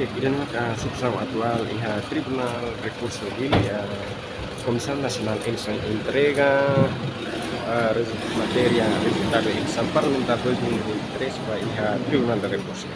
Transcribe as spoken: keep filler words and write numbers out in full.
Ida-ne'e maka situasaun atuál iha Tribunál Rekursu Dili, eh, Komisaun Nasionál Eleisaun entrega, eh, rezu-, matéria rezultadu eleisaun parlamentár dois mil e vinte e três ba iha Tribunál Rekursu.